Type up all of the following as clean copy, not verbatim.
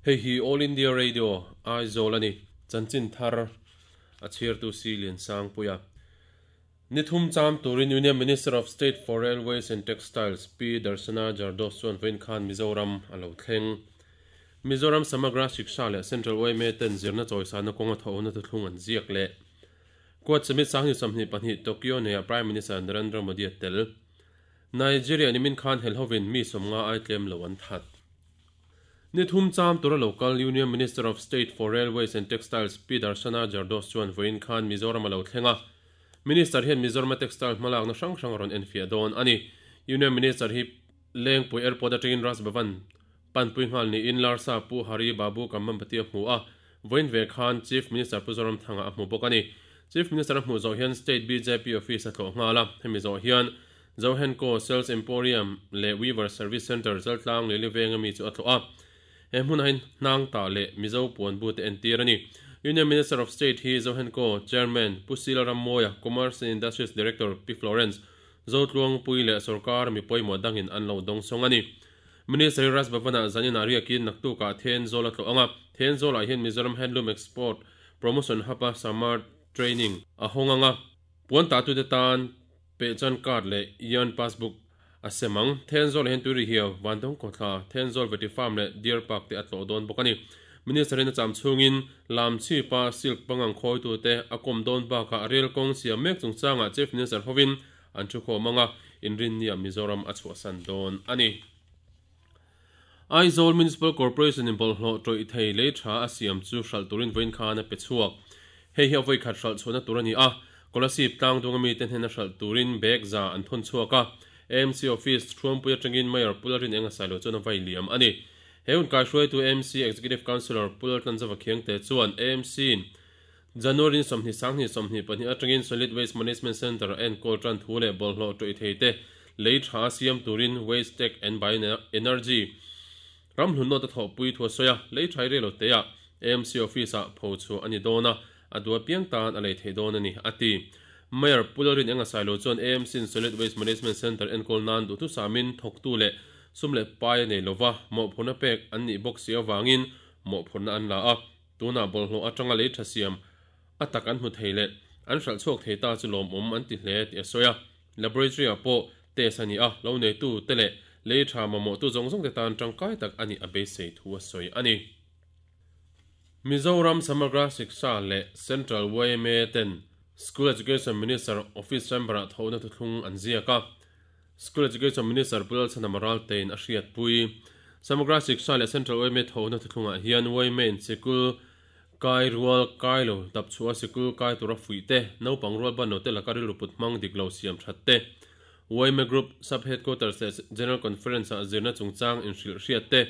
Hei hi All India Radio, Aizawl a ni. Chanchin thar a chhiartu si Liansangpuia. Ni thum cham turin Union Minister of State for Railways and Textiles Pi Darshana Jardosh chuan vawiin khan Mizoram a lo thleng. Mizoram Samagra Shiksha leh Central yma ten zirna chawisana kawnga thawhna thuthlung an ziak leh Quad Summit 2022 Tokyo neiah Prime Minister Narendra Modi a tel. Nigeria nimin khan hel hovin mi 50 ai tlem lo an that. Ni thum cham tura local Union Minister of State for Railways and Textiles Pi Darshana Jardosh chuan vawiin khan Mizoram a lo thleng a. Minister hian Mizorama textile hmalakna hrang hrang a rawn enfiah dawn a ni. Union Minister hi Lengpui Airport atangin Raj Bhavan panpui nghal niin Larsa Pu Hari Babu Kambhampati a hmu a, vawiin ve khan Chief Minister Pu Zoramthanga a hmu bawk a ni. Chief Minister a hmuh zawh hian State bjp Office a tlawh nghal a, hemi zawh hian Zohenco Sales Emporium leh Weaver Service Centre Chaltlang leh Livenga mi chu a tlawh a. He hmunah hian hnang tah leh Mizo puan bu te entir a ni. Union Minister of State hi Zohenco Chairman Pu Sila Rammawia, Commerce and Industries Director Pi Florence Zotluangpui leh sorkar mi pawimawh dangin an lo dawngsawng a ni. Minister hi Raj Bhavan-ah zaninah riakin naktukah Thenzawl a tlawh ang a, Thenzawlah hian Mizoram Handloom Export Promotion Hub-a Summer Training a hawng ang a, puan tahtute tan Pehchan card leh Yarn Passbook a sem ang. Thenzawl hian Tui Rihiau, Vandawng Kawthla, Thenzawl Veti Farm leh Deer Park te a tlawh dawn bawk a ni. Minister in a cham chhungin Lamchhipa Silk pangang khawitute a kawm dawn bakah rel kawng siam mek chungchangah Chief Minister hovin an thukhawm ang a, inrinniah Mizoram a chhuahsan dawn a ni. Aizawl Municipal Corporation in bawlhhlawh tawih thei lei tha a siam chu hralh turin vawiin khan a pe chhuak. Hei hi a vawi khat hralh chhuahna tur a ni a, Kolasib tlangdunga mite hnena hralh turin bag za an thawn chhuak a, AMC Office Thuampui atangin Mayor Pu Lalrin Enga Sailo chuan a vai liam a ni. He hun kaihruaitu AMC Executive Councillor Pu Laltlanzava Khiangte chuan AMC in January ni 20 sang 22 atangin Solid Waste Management Centre a enkawl tan thu leh bawlhhlawh tawih thei te lei tha siam turin Waste Tech and Bioenergy ramhlun nawt a thawhpui thu a sawi a, lei tha i rei lo te ah AMC Office ah pho chhuah a ni dawn a, a dua piang tan a lei thei dawn a ni, a ti. Mayor Pu Lalrin Enga Sailo chuan AMC in Solid Waste Management Centre enkawl nan duhthusamin thawktu leh sum leh pai a nei lova, mawhphurhna pek an nih bawk si avangin mawhphurhna an la a. Tunah bawlhhlawh atanga lei tha siam a tak an hmu thei leh an hralh chhuak thei ta chu lawmawm an ti hle tih a sawi a. Laboratory ah pawh test a ni a, lo neitu te leh lei tha mamawhtu zawng zawng te tan tangkai tak a nih a beisei thu a sawi a ni. Mizoram Samagra Shiksha leh Central yma ten School Education Minister Office Chamber ah thawhna thuthlung an ziak a. School Education Minister Pu Lalchhanam Raltein a hriatpui. Samagra Shiksha leh Central yma thawhna thuthlungah hian yma in sikul kai rual kai lo dap chhuah a sikul kai tura fuih te, naupang rual ban lo te laka rilru put hmang dik lo siam that te, yma Group Sub Headquarters leh General Conference ah zirna chungchang inhrilh hriat te,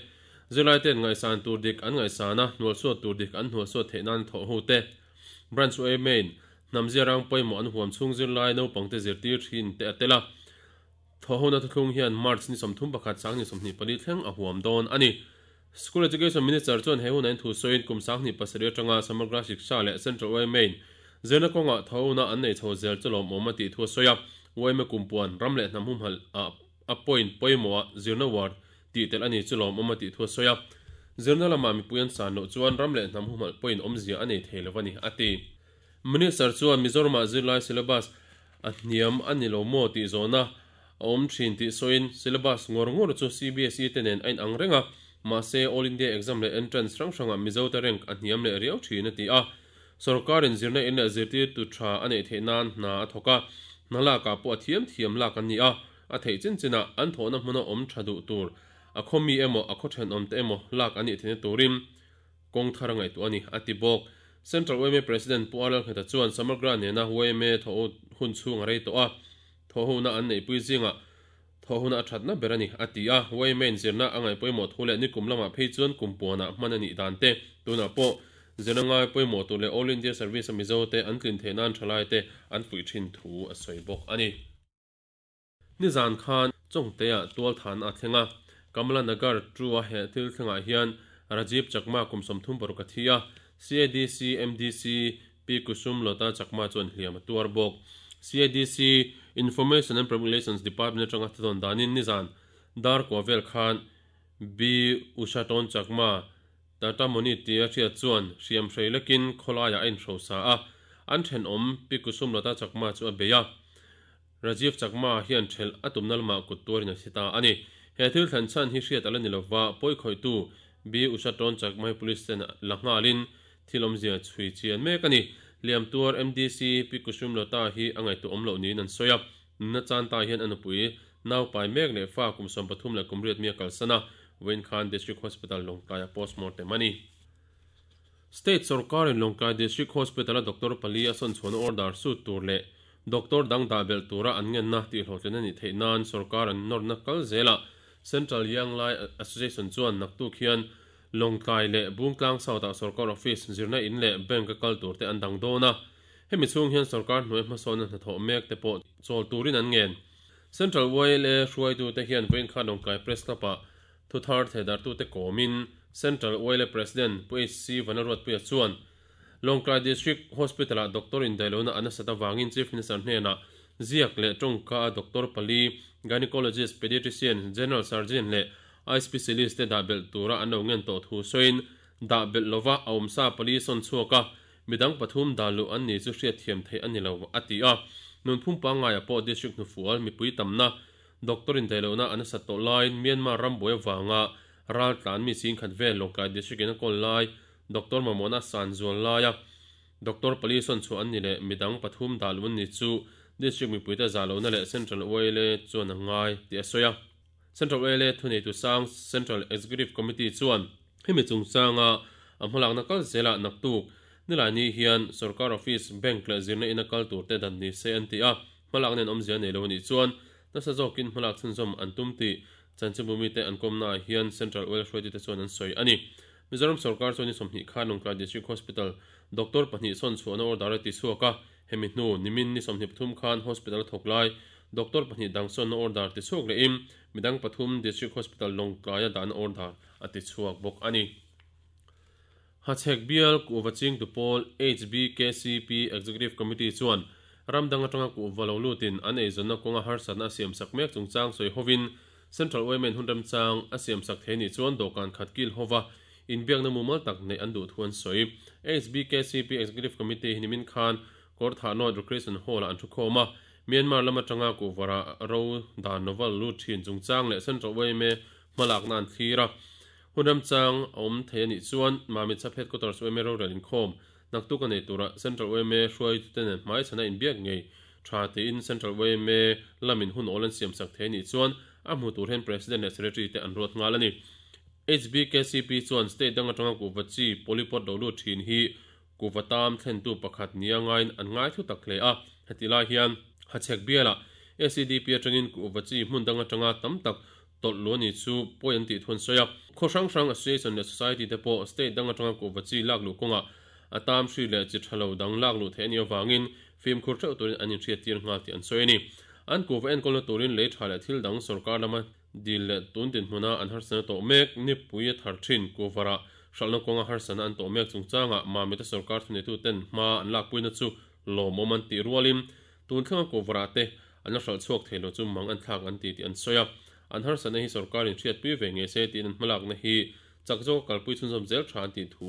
zirlai ten ngaihsan tur dik an ngaihsan a, hnualsuat tur dik an hnualsuat theih nan thawh ho te, Branch yma in Hnam ziarang pawimawh an huam chhung zirlai naupangte zirtir thin te a tel a. Thawhhona thuthlung hian March ni 31 sang ni 24 thleng a huam dawn a ni. School Education Minister chuan he huna inthu sawiin kum 27 atanga Samagra Shiksha leh Central yma in zirna kawngah thawhhona an nei chho zel chu lawmawm a tih thu a sawi a. Yma kumpuan, ram leh hnam humhalh ah a point pawimawh ah zirna ward tih tel a ni chu lawmawm a tih thu a sawi a. Zirna lamah mipui an san loh chuan ram leh hnam humhalh pawhin awmzia a nei thei lo a ni, a ti. Minister chuan Mizoramah zirlai syllabus a hniam a ni lo maw tih zawhna a awm thin tih sawiin syllabus ngawr ngawr chu CBSE te nen a inang reng a, mahse All India exam leh entrance hrang hrangah Mizote rank a hniam leh riau thin a ti a. Sorkarin zirna in leh zirtirtu tha a neih theih nan hna a thawk a, hna lakah pawh a thiam thiam lak an ni a, a theih chin chinah an thawhna hmuna awm tha duh tur a khaw mi emaw a khaw thenawmte emaw lak an nih theihna turin Kawng thar a ngaihtuah a ni, a ti bawk. Central yma President Pu Arlal Ngheta chuan Samagra nena yma thawh hun chhung a rei tawh a, thawh huna an neihpui zingah thawh huna a thatna ber a ni, a ti a. Yma in zirna a ngaih pawimawh thu leh nikum lamah phei chuan kum puanah hman a nih dan te, tunah pawh zirna ngai pawimawh tur leh All India Service a Mizo te an tlin theih nan thalai te an fuih thin thu a sawi bawk a ni. Nizan khan Chawngtea tualthan a thleng a, Kamla Nagar True-a he thil thlengah hian Rajiv Chakma kum 36 a thi a, CADC MDC Pi Kusum Lota Chakma chuan hliam a tuar bawk. CADC Information and Public Relations Department atanga thutawn danin nizan dar kua vel khan B Ushaton Chakma, Tata Moni tia hriat chuan hriam hrei lekin khawlaiah a inhrosa a, an thenawm Pi Kusumlata Chakma chu a bei a. Rajiv Chakma hian thelh a tumna lamah kut tuarin a thi ta a ni. He thil thlen chhan hi hriat a la ni lova, pawikhawihtu B Ushaton Chakma hi police ten la nghalin thil awmzia chhui chian mek a ni. Hliam tuar MDC Pi Kusumlata hi a ngaihtuah awm loh niin an sawi a. Nunna chan ta hian a nupui naupai mek leh fa kum 13 leh kum riat mi a kalsan a, vawiin khan District Hospital Lawngtlaiah postmortem a ni. State sorkarin Lawngtlai District Hospital-a doctor pali a sawnchhuahna order sut tur leh doctor dang dah belh tura an ngenna tihhlawhtlin a nih theih nan sorkar an nawrna kal zelah Central Young Lai Association chuan naktuk hian Lawngtlai leh Bungtlang South-ah sorkar office, zirna in leh bank-a kal turte an dang dawn a. Hemi chhung hian sorkar hnuai hmasawnna hnathawh mek te pawh chawl turin an ngen. Central YLA hruaitute hian vawiin khan Lawngtlai Press Club-ah thuthar thehdarhtute kawmin Central YLA President Pu HC Vanaruatpuia chuan Lawngtlai District Hospital-ah doctor indaihlohna a nasat avangin Chief Minister hnenah ziak leh tawngka a doctor pali, Gynecologist, Pediatrician, General Surgeon leh Eye Specialist te dah belh tura an lo ngen tawh thu sawiin dah belh lova a awmsa pali sawn chhuak a, Midang pathum dan luh an ni chu hriatthiam theih a ni lo, a ti a. Nunphung pangngaia pawh district hnufual mipui tamna, doctor indaihlohna a nasat tawh laiin Myanmar ram buai avanga raltlan mi chingkhat vel Lawngtlai district in a kawl lai doctor mamawhna a san zual laia doctor pali sawn chhuah an ni leh midang pathum dah luh an ni chu district mipuite zahlohna leh Central YLA chuan a ngai tih a sawi a. Central YLA thuneitu sang Central Executive Committee chuan Hemi chungchanga a hmalakna kal zelah naktuk Nilaini hian sorkar office, bank leh zirna ina kal tur te dan ni se an ti a, hmalakna in awmzia nei lo a nih chuan nasa zawkin hmalak chhunzawm an tum tih chanchinbu mite an kawmnaah hian Central Oil hruaitute chuan an sawi a ni. Mizoram sorkar chuan ni 20 khan Lawngtlai District Hospital doctor pahnih sawn chhuahna order a ti chhuak a, hemi hnu nimin ni 23 khan hospital a thawk lai doctor pahnih dang sawnna order ti chhuak lehin midang pathum District Hospital Lawngtlaia dahna order a ti chhuak bawk a ni. Hachhek bial kuhva chingtu pawl HBKCP Executive Committee chuan ram dang atanga kuhva lo lutin an eizawnna kawnga harsatna a siamsak mek chungchang sawi hovin Central YMA-in hun remchang a siamsak thei nih chuan dawhkan khat kil hova inbiakna mumal tak neih an duh thu an sawi. HBKCP Executive Committee hi nimin khan Kawrthah North Recreation Hall-ah an thukhawm a, Myanmar lam atanga kuhvara ro dan novel lut thin chungchang leh Central YMA Hmalakna an thlir a, hun remchang a awm thei a nih chuan Mamit Sub Headquarters yma rorel inkhawm naktuk a nei tura Central yma hruaitute nen hmaichhana inbiak ngei tha tiin Central yma lamin hun awl an siamsak thei a nih chuan a hmu tur hian President leh Secretary te an ruat nghal a ni. HBKCP chuan state dang atanga kuhva chi polypot lo lut thin hi kuhva tam thlentu pakhat nia ngaiin an ngai thu tak hle a, heti lai hian Hachhek bialah SEDP atangin kuhva chi hmun dang atanga tam tak Tawlh lu a ni chu pawi an tih thu an sawi a. Khaw hrang hrang Association leh Society te pawh state dang atanga kuhva chi lak luh kawngah a tam hri leh chi tha lo dang lak luh theih a nih avangin fimkhur theuh turin an inhriattir nghal tih an sawi a ni. An kuhva enkawlna turin lei tha leh thil dang sorkar lama dil leh tun dinhmuna an harsana tawh mek nipui a thar thin kuhvarah hralhna kawnga harsana an tawh mek chungchangah Mamita sorkar thuneituten hma an lakpuina chu lawmawm an tih rualin tun thlenga kuhvarah te An la hralh chhuak thei lo chu mang an thlak an ti tih an sawi a, an harsatna hi sorkarin hriatpui ve ngei se tiin an hmalakna hi chak zawka kalpui chhunzawm zel tha an tih thu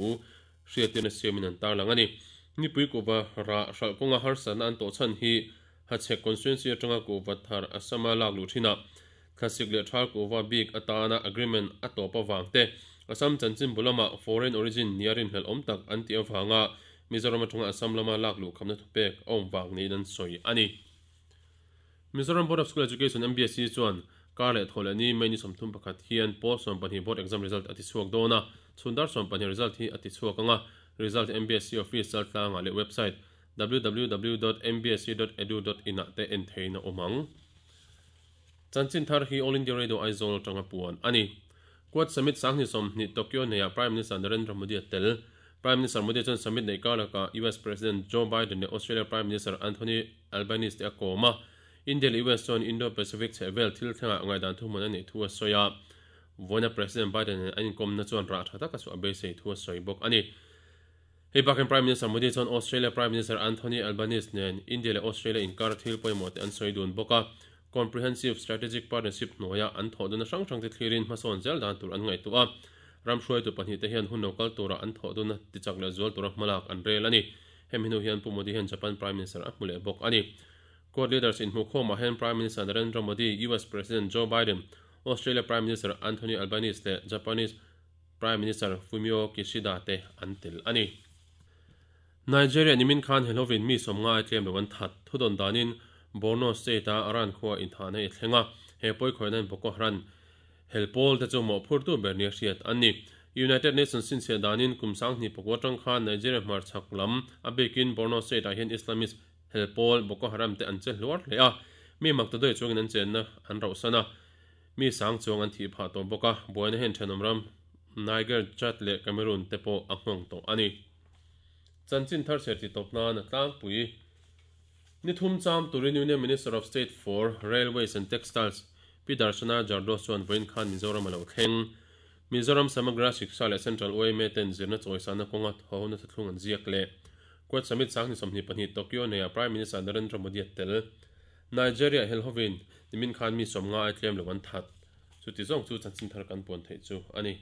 hriattirna siamin an tarlang a ni. Nipui kuhva rah hralh kawnga harsatna an tawh chhan hi Hachhek constituency atanga kuhva thar Assam-a lak luh thinah thlasik leh thal kuhva bik atana agreement a tawp avang te, Assam chanchinbu lama foreign origin nia rinhlelh awm tak an tih avanga Mizoram atanga Assam lama lak luh khamna thupek a awm vang niin an sawi a ni. Mizoram Board of School Education, MBSE, chuan kar leh thaw leh ni May ni 31 hian pawl 12 board exam result a ti chhuak dawn a, chhun dar 12 result hi a ti chhuak ang a, result hi MBSE office chaltlangah leh website www dot mbse dot edu dot in ah te en theiin a awm ang. Chanchin thar hi All India Radio Aizawl atanga puan a ni. Quad Summit 2020 Tokyo neiah Prime Minister Narendra Modi a tel. Prime Minister Modi chuan summit neih kar lakah US President Joe Biden leh Australia Prime Minister Anthony Albanese te a kawm a. India leh US chuan Indo-Pacific chhehvel thil thlengah ngaihdan thuhmun a neih thu a sawi a. Vawiina President Biden nen an inkawmna chuan rah tha taka chu a beisei thu a sawi bawk a ni. Hei bakin Prime Minister Modi chuan Australia Prime Minister Anthony Albanese nen India leh Australia inkar thil pawimawh te an sawi dun bawk a. Comprehensive Strategic Partnership hnuaia an thawh duna hrang hrang te thlirin hmasawn zel dan tur an ngaihtuah a. Ram hruaitu pahnihte hian hun lo kal tura an thawh duna tichak leh zual tura hmalak an rel a ni. Hemi hnu hian Pu Modi hian Japan Prime Minister a hmu leh bawk a ni. Quad leaders inhmuhkhawmah hian Prime Minister Narendra Modi, US President Joe Biden, Australia Prime Minister Anthony Albanese leh Japanese Prime Minister Fumio Kishida te an tel a ni. Nigeria nimin khan helhovin mi sawmnga ai tlem lo an that. Thudawn danin Borno State-a Aran khua inthahna i thleng a, he pawikhawihnain Boko Haram hel pawl te chu mawhphurtu ber nia hriat an ni. United Nations sinchhiah danin kum sanghnih pakua atang khan Nigeria hmarchhak lam a bikin Borno State-ah hian Islamist hel pawl Boko Haram te an che hluar hle a, mi mak ta dawi chuangin an chenna an rauhsan a, mi sang chuang an thih phah tawh bawk a, buaina hian thenawm ram Niger, Chad leh Cameroon te pawh a nghawng tawh a ni. Chanchin thar chher ti tawp nan a tlangpui. Ni thum cham turin Union Minister of State for Railways and Textiles Pi Darshana Jardosh chuan vawiin khan Mizoram a lo thleng. Mizoram Samagra Shiksha leh Central YMA ten zirna chawisana kawnga thawhna thuthlung an ziak leh Quad Summit 2022 Tokyo neiah Prime Minister Narendra Modi a tel. Nigeria helhovin nimin khan mi 50 ai tlem lo an that. Chuti zawng chu chanchin thar kan puan theih chu a ni.